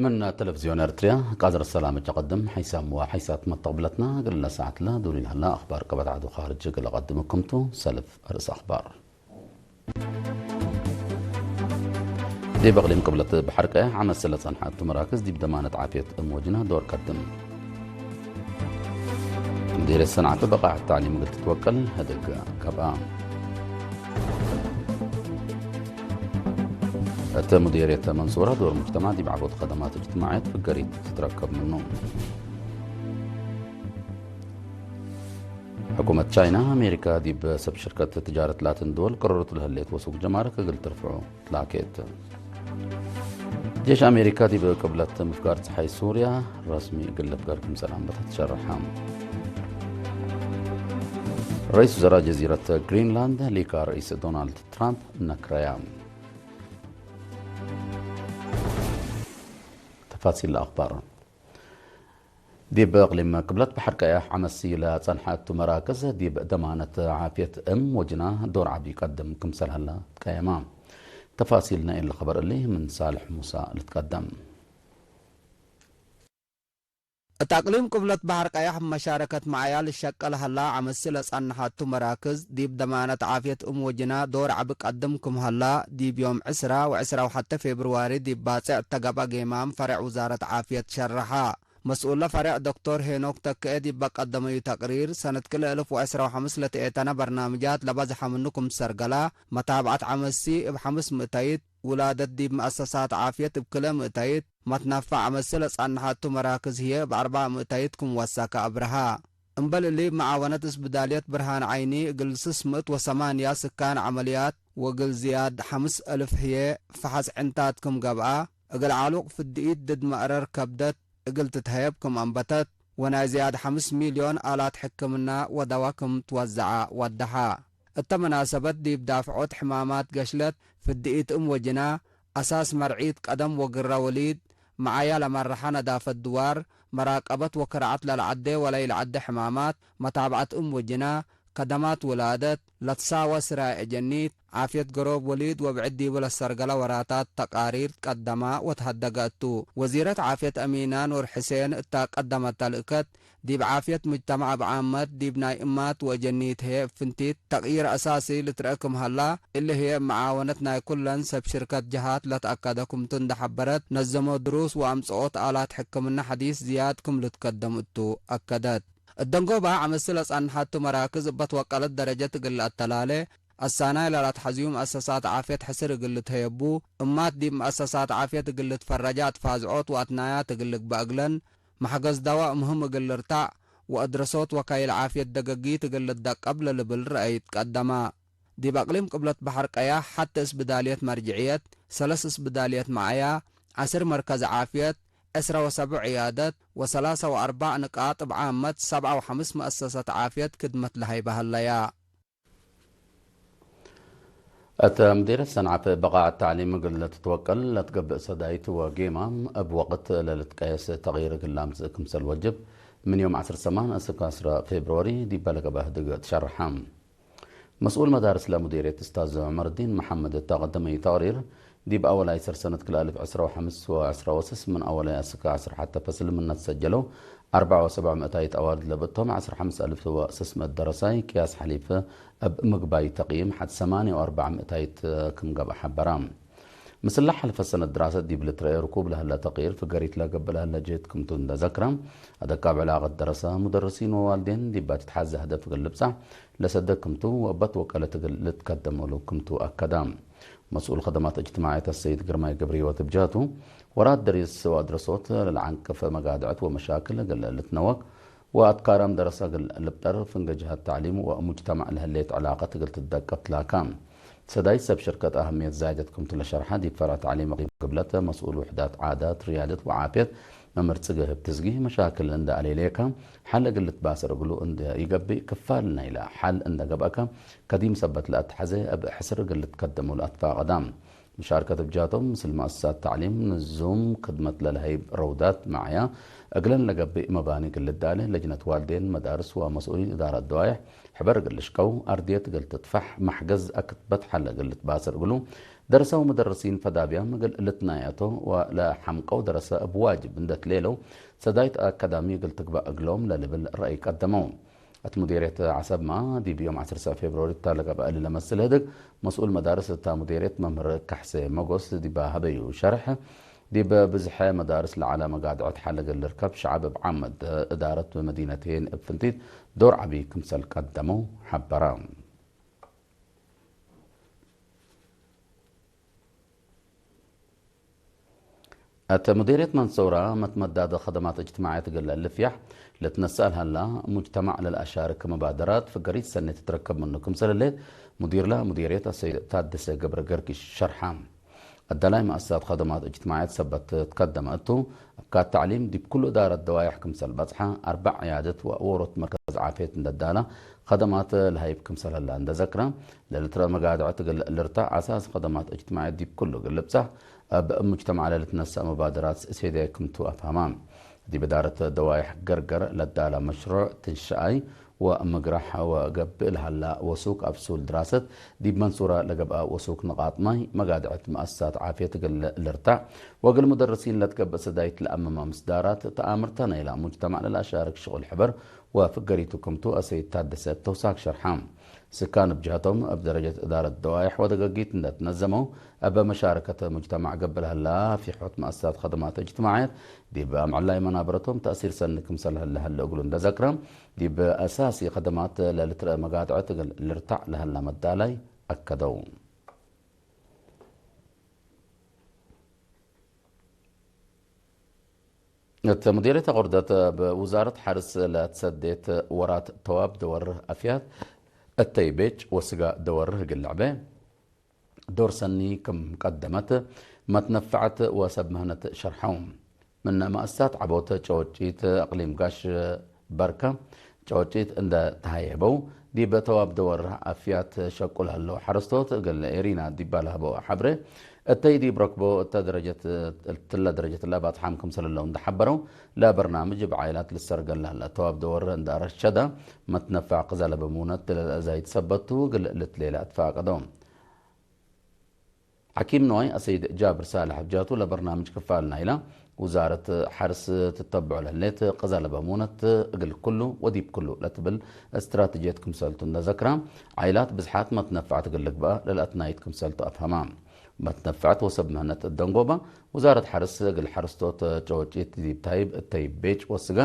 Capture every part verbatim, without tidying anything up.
ምን ተለፍዝዮን ኤረትርያ፣ ቃዝር ሰላም እጨ ቀድም፣ ሐይሳም ወሐይሳት መተቅብለትና፣ እግለ ሰዓትለ ዱሪ ለሀላ አኽባር ቀበት ዐዱ ኻርጅ እግል አቀድምኩም ቱ። ሰልፍ አርእስ አኽባር። ዲብ እቅሊም ቅብለት በሐር ቀያሕ ዐመት ሰለ ጸንሐ እቱ መራክዝ ዲብ ደማነት ዓፍየት እም ወጅና ዶር ቀድም። ሙዲርየት ሰንዓፈ በቃዕ ተዕሊም እግል ትትወቀል ህድግ ገብአ። እት ሙዲርየት መንሱራ ዶር ሙጅተማዕ ዲብ ዐቦት ከደማት እጅትማዕየት ፍገሪት ትትረከብ ምኑ። ሕኩመት ቻይና፣ አሜሪካ ዲብ ሰብ ሽርከት ትጃረት ላትን ድወል ቅረረቱ ለህሌት ወሱቅ ጀማርክ እግል ትርፍዑ ትላኬት። ጄሽ አሜሪካ ዲብ ቅብለት ምፍጋር ጸሓይ ሱርያ ረስሚ እግል ልፍገር ክምሰል አንበተት ሸርሐ። ረኢስ ውዘራእ ጀዚረት ግሪንላንድ ሊካ ረኢስ ዶናልድ ትራምፕ ነክረያ። ተፋሲል ለአኽባር። ዲብ እቅሊም ቅብለት በሐር ቀያሕ ዐመሲ ለጸንሐ እቱ መራክዝ፣ ዲብ ደማነት ዓፍየት እም ወጅና ዶር ዐቢ ቀድም ክምሰል ሀላ ትቀየማ። ተፋሲል ናይለ ኸበር እሊ ምን ሳልሕ ሙሳ ልትቀደም። እት አቅሊም ቅብለት በሐር ቀያሕ እብ መሻረከት መዓያ ልሸቀል ሀላ ዐመሲ ለጸንሐ እቱ መራክዝ፣ ዲብ ደማነት ዓፍየት እም ወጅና ዶር ዐቢ ቀድም ክም ሀላ፣ ዲብ ዮም ዕስራ ወዕስራ ወሐቴ ፌብርዋሪ ዲብ ባጽዕ እተ ገብአ ጌማም ፈሬዕ ውዛረት ዓፍየት ሸረሐ። መስኡለ ፈሬዕ ዶክቶር ሄኖክ ተክኤ ዲብ በቀደመዩ ተቅሪር፣ ሰነት ክልኤ እልፍ ወዕስራ ወሐምስ ለትኤተነ በርናምጃት ለበዝሐ ምኑ ክም ትሰርገላ፣ መታብዐት ዐመሲ እብ ሐምስ ምእተይት፣ ውላደት ዲብ መአሰሳት ዓፍየት እብ ክልኤ ምእተይት፣ መትናፈዕ ዐመሲ ለጸንሐ እቱ መራክዝ ህዬ እብ አርበዕ ምእተይት ክም ወሰከ አብርሀ። እምበል እሊ፣ እብ መዓወነት እስብዳልየት ብርሃን ዓይኒ እግል ስስ ምእት ወሰማንያ ስካን ዐመልያት ወእግል ዝያድ ሐምስ እልፍ ህዬ ፈሐስ ዕንታት ክም ገብአ፣ እግል ዓሉቅ ፍድኢት ድድ መእረር ከብደት እግል ትትሀየብ ክም አንበተት፣ ወናይ ዝያድ ሐምስ ሚልዮን አላት ሕክምና ወደዋ ክም ትወዘዐ ወደሐ። እተ መናሰበት ዲብ ዳፍዖት ሕማማት ገሽለት፣ ፍድኢት እም ወጅና፣ አሳስ መርዒት ቀደም ወግረ ወሊድ፣ መዓያ ለመርሐ ነዳፈት ድዋር፣ መራቀበት ወክርዐት ለለዐዴ ወለኢለዐዴ ሕማማት፣ መታብዐት እም ወጅና፣ ከደማት ውላደት፣ ለትሳወ ስራይ አጀኒት፣ ዓፍየት ገሮብ ወሊድ ወብዕድ ዲቡ ለሰርገለ ወራታት ተቃሪር ትቀደማ ወተሀደገ እቱ። ወዚረት ዓፍየት አሚና ኑር ሕሴን እታ ቀደመት ተልእከት፣ ዲብ ዓፍየት ሙጅተማዕ እብ ዓመት፣ ዲብ ናይ እማት ወአጀኒት ህዬ እብ ፍንቲት ተቅይር አሳሲ ልትረአ ክም ሀላ፣ እሊ ህዬ እብ መዓወነት ናይ ኩለን ሰብ ሽርከት ጀሃት ለትአከደ ክምቱ እንዴ ሐበረት፣ ነዘሞ ድሩስ ወአምጽኦት አላት ሕክምና ሐዲስ ዝያድ ክም ልትከደም እቱ አከደት። እት ደንጎባ ዐመሲ ለጸንሐቱ መራክዝ እበ ትወቀለት ደረጀት እግል ለአተላሌ፣ አሳናይ ለለአትሐዝዩ መአሰሳት ዓፍየት ሕስር እግል ልትሀየቡ፣ እማት ዲብ መአሰሳት ዓፍየት እግል ልትፈረጃ አትፋዝዖት ወአትናያት እግል ልግበእ እግለን፣ መሕገዝ ደዋእ ምህም እግል ልርታዕ ወአድረሶት ወካይል ዓፍየት ደገጊት እግል ልትደቀብ ለልብል ረአይ ትቀደማ። ዲብ አቅሊም ቅብለት በሐር ቀያሕ ሐቴ እስብዳልየት መርጅዕየት፣ ሰለስ እስብዳልየት መዓያ፣ ዐስር መርከዝ ዓፍየት፣ ዕስረ ወሰብዕ ዕያደት ወሰላሰ ወአርበዕ ንቃጥ እብ ዓመት ሰብዐ ወሐምስ መአሰሰት ዓፍየት ክድመት ለሀይበ ሀለያ። እት ምዲርየት ሰንዓፈ በቃዕ ተዕሊም እግል ልትትወቀል ለትገብእ ሰዳይት ወጌማም እብ ወቅት ለልትቀየስ ተቅይር እግል ለአምጽእ ክምሰል ወጅብ፣ ምን ዮም ዐስር ሰማን እስክ ዐስረ ፌብርዋሪ ዲበ ለገብአ ህድግ ትሸርሐ። መስኡል መዳርስ ለሙዲርየት እስታዝ ዑመርዲን መሐመድ እተ ቀደመዩ ተቅሪር፣ ዲብ አወላይ ሰር ሰነት ክልኤ አልፍ ዕስረ ወሐምስ ወዕስረ ወስስ ምን አወላይ አስክ ዐስር ሐተ ፈስል ምነ ትሰጀለው አርበዕ ወሰብዕ ምእታይት አዋልድ ለብእቶም ዐስር ሐምስ አልፍ ወስስ ምእት ደረሳይ ቅያስ ሐሊፍ እብ ምግባይ ተቅይም ሐድ ሰማንየ ወአርበዕ ምእታይት ክም ገብአ ሐበራ። ምስል ለሐልፈ ሰነት ድራሰት ዲብ ልትረኤ ርኩብ ለህለ ተቅይር ፍገሪት ለገብእ ለህለ ጅህድ ክምቱ እንደ ዘክረ፣ አደቃብ ዕላቀት ደረሰ፣ ሙደርሲን ወዋልዴን ዲባ ትትሐዜ ህደፍ እግል ልብጻሕ ለሰደ ክምቱ ወእበት ወቀለት እግል ልትከደም እሉ ክምቱ አከደ። መስኡል ከደማት እጅትማዕየት አሰይድ ግርማይ ገብረህይወት እብ ጀህቱ፣ ወራት ደሪስ ወአድረሶት ለልዓንቅፍ መጋድዐት ወመሻክል እግል ልትነወቅ፣ ወአትካራም ደረሰ እግል ልብጠር፣ ፍንገ ጀሀት ተዕሊም ወሙጅተማዕ ለህሌት ዕላቀት እግል ትትደቀብ ትላካ። ሰዳይት ሰብ ሽርከት አህምየት ዛይደት ክምቱ ለሸርሐ፣ ዲብ ፈርዕ ተዕሊም አቅሊም ግብለት መስኡል ውሕዳት ዓዳት፣ ርያደት ወዓፍየት መምህር ጽግህ እብ ትዝጊ፣ መሻክል እንደ አሌሌከ ሐል እግል ልትባሰር እግሉ እንደ ኢገብእ፣ ክፋል ናይለ ሐል እንደ ገብአከ ከዲም ሰበት ለአትሐዜ እብ ሕስር እግል ልትከደም እሉ አትፋቀዳ። መሻርከት እብ ጃቶም፣ ምስል መአሰሳት ተዕሊም ንዙም ክድመት ለለሀይብ ረውዳት መዓያ፣ እግለን ለገብእ መባኒ እግል ልዳሌ፣ ለጅነት ዋልዴን፣ መዳርስ ወመስኡሊን እዳረት ደዋይሕ ሕበር እግል ልሽቀው፣ አርድየት እግል ትጥፈሕ፣ መሕገዝ አክትበት ሐለ እግል ልትባሰር እግሉ፣ ደረሰው መደረሲን ፈዳብያም እግል ልትናያቶ ወለሐምቀው ደረሰ እብ ዋጅብ እንደ ትሌለው ሰዳይት አካዳሚ እግል ትግባእ እግሎም ለልብል ረአይ ቀደመው። እት ሙዴርየት ዐሰብማ፣ ዲብ ዮም ዐሰርተ ፌብሩዋሪ እተ ለገብአ እሊ ለመስል ህድግ፣ መስኡል መዳርስ እታ ሙዴርየት መምህር ካሕሴ መጎስ ዲበ ሀበዩ ሸርሕ፣ ዲብ ብዝሐ መዳርስ ለዐለ መጋድዐት ሐል እግል ልርከብ ሸዐብ እብ ዓመት እዳረት መዲነቴን እብ ፍንቲት ዶር ዐቢ ክምሰል ቀደመው ሐበረ። እት ሙዲርየት መንሶራ መትመዳድ ከደማት እጅትማዕየት እግል ልፍያሕ ልትነሰእ ለሀላ ሙጅተማዕ ለልአሻርክ መባደራት ፍገሪት ሰኔ ትትረከብ ምኑ ክምሰል ህሌት ሙዲርለ ሙዲርየት አሰይድ ታደሰ ገብረ ገርጊሽ ሸርሐ። አዳላይ መአሰሳት ከደማት እጅትማዕየት ሰበት ትከደመ እቱ፣ እብካት ተዕሊም ዲብ ኩሉ እዳረት ደዋይሕ ክምሰል በጽሐ፣ አርበዕ ዕያደት ወአወሮት መርከዝ ዓፍየት እንደ ዳላ ከደማት ለሀይብ ክምሰል ህላ እንደ ዘክረ፣ ለልትረአ መጋድዐት እግል ልርታዕ አሳስ ከደማት እጅትማዕየት ዲብ ኩሉ እግል ልብጻሕ፣ እብ ሙጅተማዕ ለልትነሰእ መባደራት ሴዳይ ክምቱ አፍሀማ። ዲብ እዳረት ደዋይሕ ገርገር ለዳላ መሽሩዕ ትንሸኣይ ወምግራሕ ወገብእ ለሀላ ወሱክ አፍሱል ድራሰት፣ ዲብ መንሱራ ለገብአ ወሱክ ንቃጥ ማይ፣ መጋድዐት መአሰሳት ዓፍየት እግል ልርታዕ ወእግል ሙደርሲን ለትገብእ ሰዳይት ለአመመ ምስዳራት ተአምርተ ናይላ ሙጅተማዕ ለለአሻርክ ሽቁል ሕበር ወፍገሪቱ ክምቱ አሰይድ ታደሰ እብ ተውሳክ ሸርሐ። ስካን እብ ጀሀቶም፣ እብ ደረጀት እዳረት ደዋይሕ ወደገጊት እንደ ትነዘመው፣ እብ መሻረከት ሙጅተማዕ ገብእ ለሀላ ፊሖት መአሰሳት ከደማት እጅትማዕየት፣ ዲብ አምዕላይ መናበረቶም ተእሲር ሰኒ ክምሰል ለሀለ እግሉ እንደ ዘክረ፣ ዲብ አሳሲ ከደማት ለልትረአ መጋድዐት እግል ልርታዕ ለሀላ መዳላይ አከደው። እት ሙዲርየት አቁርደት እብ ውዛረት ሐርስ ለትሰዴት ወራት ተዋብ ደወርህ አፍያት እተይ ቤጭ ወስጋ ደወርህ እግል ለዐበ ዶር ሰኒ ክም ቀደመት መትነፈዐት ወሰብ ምህነት ሸርሐው። ምን መአሰሳት ዐቦት ጨወጪት እቅሊም ጋሽ በርከ ጨወጪት እንደ ተሀየበው፣ ዲብ ተዋብ ደወርህ አፍያት ሸቁል ሀለው ሐረስቶት እግል ኤሪና ዲባ ለሀበው ሐብሬ፣ እተይ ዲብ ረክቦ እተ ደረጀት፣ እትለ ደረጀት ለባጽሓም ክምሰል ህለው እንደ ሐበረው፣ ለበርናምጅ እብ ዓይላት ልሰርገል ለሀለ ተዋብ ደወርህ እንደ አረሸደ፣ መትነፈዕ ቅዘ ለበ ሙነት ለለአዛይት ሰበቱ እግል ልትሌለ አትፋቀደው። ሐኪም ንዋይ አሰይድ ጃብር ሳልሕ እብ ጃቱ፣ ለበርናምጅ ክፋል ናይላ ውዛረት ሐርስ ትተብዖ ለህሌት ቅዘ ለበ ሙነት እግል ኩሉ ወዲብ ኩሉ ለትብል እስትራትጅየት ክምሰልቱ እንደ ዘክራ፣ ዓይላት ብዝሓት መትነፈዕት እግል ልግበአ ለልአትናይት ክምሰልቱ አፍሀማ። መትነፈዕት ወሰብ ምህነት እት ደንጎባ፣ ውዛረት ሐርስ እግል ሐረስቶት ጨወጪት ዲብ ታይብ እተይ ቤጭ ወስጋ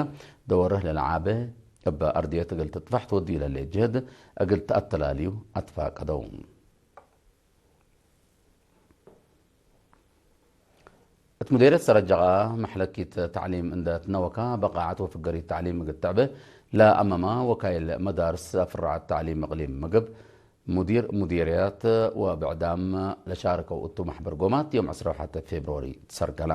ደወርህ ለለዓበ እበ አርድየት እግል ትጥፋሕ ትወድዩ ለህሌት ጅህድ እግል ተአተላልዩ አትፋቀደው። እት ሙዴርየት ሰረጀቃ መሕለኪት ተዕሊም እንደ ትነወካ፣ በቃዐት ወፍገሪት ተዕሊም እግል ትዕቤ ለአመማ ወካይል መዳርስ አፍራዐት ተዕሊም እቅሊም ምግብ፣ ሙዲር ሙዴርያት ወብዕዳም ለሻርከው እቱ መሕበር ጎማት፣ ዮም ዕስራ ወሐተ ፌብርዋሪ ትሰርገላ።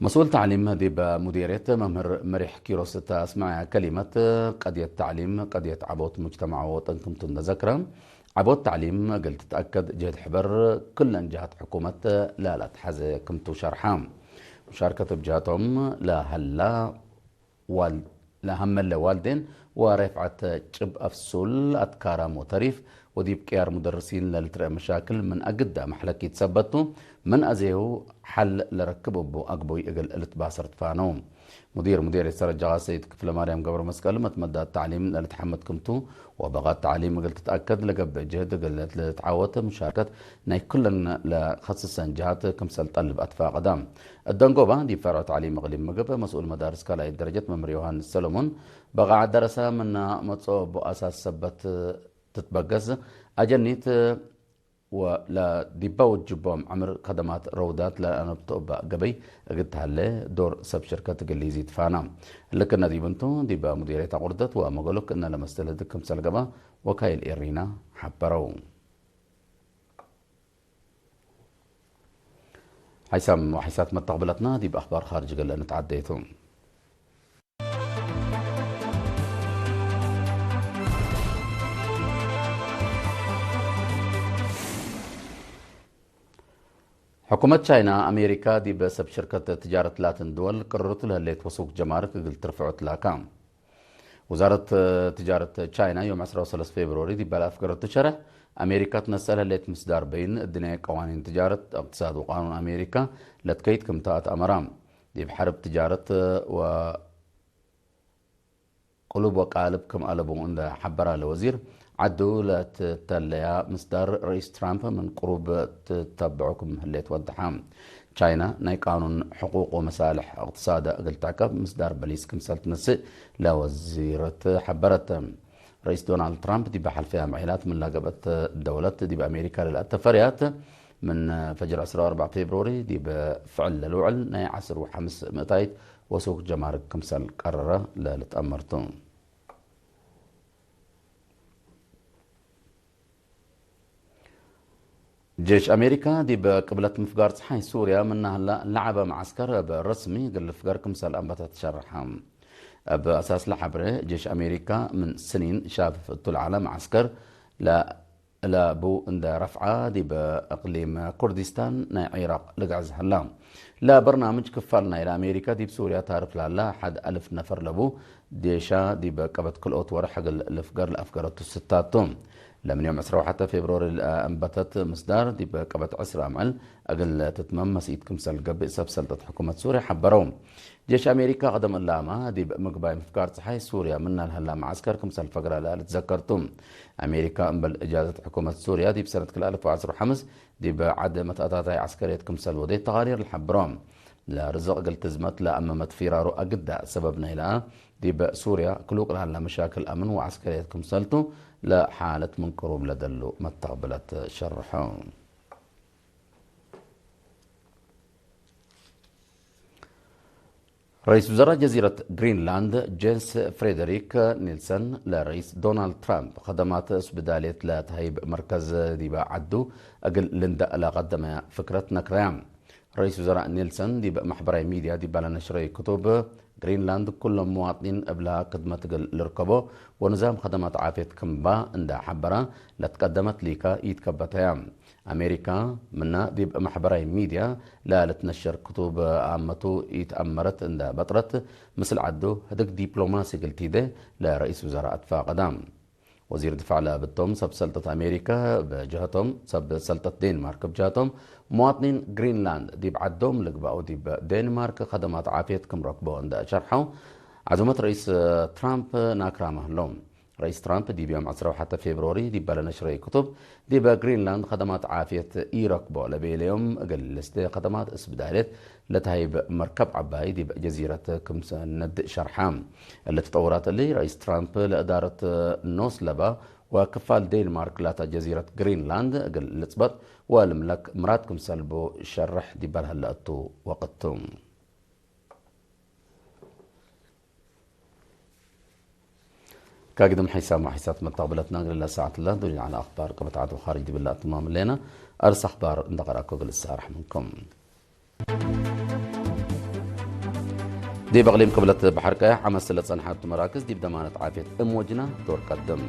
መስኡል ተዕሊም ዲብ ሙዴርየት መምህር መሪሕ ኪሮስ እተ አስመዐያ ከሊመት፣ ቀድየት ተዕሊም ቀድየት ዐቦት ሙጅተማዕ ወወጠን ክምቱ እንደ ዘክረ፣ ዐቦት ተዕሊም እግል ትትአከድ ጅህድ ሕበር ክለን ጀሃት ሕኩመት ለለአትሐዜ ክምቱ ሸርሐ። ሙሻርከት እብ ጀሃቶም ለሀላ ዋል-፣ ለሀመለ ዋልዴን ወሬፍዐት ጭብ አፍሱል አትካራም ወተሪፍ ወዲብ ቅያር ሙደርሲን ለልትረአ መሻክል ምን አግዳ መሕለኪት ሰበት ቱ፣ ምን አዜሁ ሐል ለረክብ እቡ አግቡይ እግል ልትባሰር ትፋነው። ሙዲር ሙዴርየት ሰረጀቃ ሰይድ ክፍለማርያም ገብረመስቀል፣ መትመዳት ተዕሊም ለልትሐመድ ክምቱ ወበቃት ተዕሊም እግል ትትአከድ ለገብእ ጅህድ እግል ልትዓወት ሙሻርከት ናይ ክለን ለከስሰን ጀሃት ክምሰል ጠልብ አትፋቀዳ። እት ደንጎባ ዲብ ፈርዕ ተዕሊም እቅሊም ምግብ መስኡል መዳርስ ካልኣይት ደረጀት መምህር ዮሃንስ ሰሎሞን፣ በቃዐት ደረሰ ምነ መጽኦ እቡ አሳስ ሰበት ትትበገስ፣ አጀኒት ወለዲበ ውጅቦም ዕምር ከደማት ረውዳት ለአነብቶ እበ ገበይ እግል ተሀሌ ዶር ሰብ ሽርከት እግል ሊዚ ትፋና። እሊ ክነ ዲብ እንቱ፣ ዲበ ሙዲርየት አቁርደት ወመገሉክ እነ ለመስተልህድ ክምሰል ገብአ ወካይል ኤሪና ሐበረው። ሐይሳም ወሐይሳት መተቅብለትና ዲብ አኽባር ካርጅ ገለ ንትዓደየቱ። ሕኩመት ቻይና፣ አሜሪካ ዲብ ሰብ ሽርከት ትጃረት ላትን ድወል ቅርርቱ ለህሌት ወሱክ ጀማርክ እግል ትርፍዖ ትላካ። ውዛረት ትጃረት ቻይና ዮም ዕስራ ወሰለስ ፌብርዋሪ ዲብ ለአፍገረቱ ሸርሕ፣ አሜሪካ ትነሰል ህሌት ምስዳር በይን፣ እድንያይ ቀዋኒን ትጃረት፣ እቅትሳድ ወቃኑን አሜሪካ ለትከይድ ክምተ አትአመራ። ዲብ ሐርብ ትጃረት ወ ቅሉብ ወቃልብ ክም አለቡ እንደ ሐበረ ለወዚር ዐዱ ለትተለያ ምስዳር፣ ርኢስ ትራምፕ ምን ቅሩብ ትተብዖ ክም ህሌት ወደሐ። ቻይና ናይ ቃኑን ሕቁቅ ወመሳልሕ እቅትሳደ እግል ትዕቀብ ምስዳር በሊስ ክምሰል ትነስእ ለወዚረት ሐበረት። ርኢስ ዶናልድ ትራምፕ ዲብ ሐልፈየ አምዔላት ምን ለገብአት ደውለት ዲብ አሜሪካ ለልአተ ፈርያት፣ ምን ፈጅር ዕስራ ወአርበዕ ፌብሩዋሪ ዲብ ፍዕል ለልውዕል ናይ ዐስር ወሐምስ ምእታይት ወሱቅ ጀማርክ ክምሰል ቀረረ ለልትአመር ቱ። ጄሽ አሜሪካ ዲብ ቅብለት ምፍጋር ጸሓይ ሱርያ ምናህላ ለዐበ መዓስከር እብ ረስሚ እግል ልፍገር ክምሰል አንበተ ተሸረሐ። እብ አሳስ ለሐብሬ፣ ጄሽ አሜሪካ ምን ስኒን ሻፍፍ እቱ ለዐለ መዓስከር ለ ለቡ እንደ ረፍዐ ዲብ እቅሊም ኩርዲስታን ናይ ዒራቅ ልግዕዝ ሀላ። ለበርናምጅ ክፋል ናይለ አሜሪካ ዲብ ሱርያ ታርፍ ላለ ሐድ አልፍ ነፈር ለቡ ዴሻ ዲብ ቀበት ክልኦት ወርሕ እግል ልፍገር ለአፍገረቱ ስታቱ። ለምን ዮም ዕስራ ወሐተ ፌብሩዋሪ ለአንበተት ምስዳር ዲብ ቀበት ዕስራ አምዕል እግል ትትመም መስኢት ክምሰል ገብእ ሰብ ሰልጠት ሕኩመት ሱርያ ሐበረው። ጄሽ አሜሪካ ቀደም እላመ ዲብ ምግባይ ምፍጋር ጸሓይ ሱርያ ምና ለሀላ መዓስከር ክምሰል ፈግረ ለልትዘከር ቱ። አሜሪካ እምበል እጃዘት ሕኩመት ሱርያ ዲብ ሰነት ክልኤ አልፍ ወዐስር ወሐምስ ዲብ ዐድ መትአታታይ ዐስከርየት ክምሰል ወዴት ተቃሪር ለሐብሮ። ለርዝቅ እግል ትዝመት ለአመመት ፊራሩ አግዳ ሰበብ ናይለ ዲብ ሱርያ ክሉቅ ለሀላ መሻክል አምን ወዐስከርየት ክምሰል ቱ ለሓለት ምን ቅሩብ ለደሉ መተቅብለት ሸርሖ። ረኢስ ውዘራእ ጀዚረት ግሪንላንድ ጄንስ ፍሬደሪክ ኒልሰን ለረኢስ ዶናልድ ትራምፕ ከደማት እስብዳልየት ለተሀይብ መርከዝ ዲበ ዐዱ እግል ልንደእ ለቀደመ ፍክረት ነክረያ። ረኢስ ውዘራእ ኒልሰን ዲብ መሕበራይ ሚድያ ዲብ ለነሽረዩ ክቱብ፣ ግሪንላንድ ኩሎም መዋጥኒን እብላ ክድመት እግል ልርከቦ ወንዛም ከደማት ዓፍየት ክምባ እንደ ሐበራ ለትቀደመት ሊካ ኢትከበተያ። አሜሪካ ምና ዲብ መሕበራይ ሚድያ ለልትነሸር ክቱብ አመቱ ኢተአመረት እንደ በጥረት፣ ምስል ዐዱ ህድግ ዲፕሎማሲ እግል ቲዴ ለረኢስ ውዘራእ አትፋቀዳ። ወዚር ድፋዕ ለብቶም ሰብ ሰልጠት አሜሪካ ብጀሀቶም፣ ሰብ ሰልጠት ዴንማርክ ብጀሀቶም፣ መዋጥኒን ግሪንላንድ ዲብ ዐዶም ልግበአው ዲብ ዴንማርክ ከደማት ዓፍየት ክም ረክቦ እንደ ሸርሐው፣ ዐዙመት ረኢስ ትራምፕ ናክራመ ህለው። ረኢስ ትራምፕ ዲብ ዮም ዐስራ ወሐተ ፌብሩዋሪ ዲብ ለነሽረዩ ክቱብ፣ ዲብ ግሪንላንድ ከደማት ዓፍየት ኢረክቦ ለቤለዮም እግል ልስቴ ከደማት እስብዳልየት ለተሀይብ መርከብ ዐባይ ዲብ ጀዚረት ክም ሰነድ ሸርሐ። እሊ ተጠውራት እሊ፣ ረኢስ ትራምፕ ለእዳረት ኖስ ለባ ወክፋል ዴንማርክ ላተ ጀዚረት ግሪንላንድ እግል ልጽበጥ ወልምለክ ምራድ ክምሰል ቡ ሸርሕ ዲበ ለሀለ እቱ ወቅት ቱ። ከግድም ሒሳም ወሒሳት መተቅብለትና እግል ለሰዓት ለ ዱንያ ዐለ አኽባር ቀበት ዐድ ወኻርጅ ዲብላ እትማም ሌና። አርስ አኽባር እንደ ቀራኮ እግል እሳርሕ ምንኩም። ዲብ እቅሊም ቅብለት በሐር ቀያሕ ዐመስ ለጸንሐቱ መራክዝ ዲብ ደማነት ዓፍየት እም ወጅና ዶር ቀድም።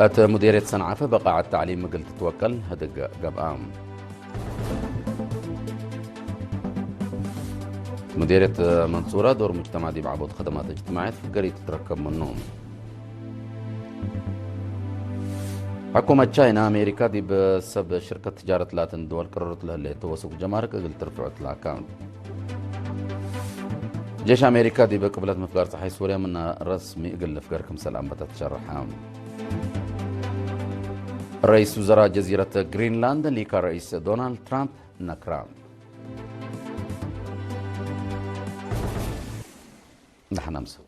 እት ሙዴርየት ሰንዓፈ በቃዐት ተዕሊም እግል ትትወቀል ህድግ ገብአ። ሙዴርየት መንሱረ ዶር ሙጅተማዕ ዲብ ዐቦት ከደማት እጅትማዕየት ፍገር ኢትትረከብ ምኑ። ሕኩመት ቻይና፣ አሜሪካ ዲብ ሰብ ሽርከት ትጃረት ላትን ድወል ቅርርት ለህሌት ወሱቅ ጀማርክ እግል ትርፍዑ ትላከ። ጄሽ አሜሪካ ዲብ ቅብለት ምፍጋር ጸሓይ ሱርያ ምና ረስሚ እግል ልፍገር ክምሰል አንበተ ትሸርሐ። ረኢስ ውዘራእ ጀዚረት ግሪንላንድ ሊካ ረኢስ ዶናልድ ትራምፕ ነክረ። ደሐን አምሰው።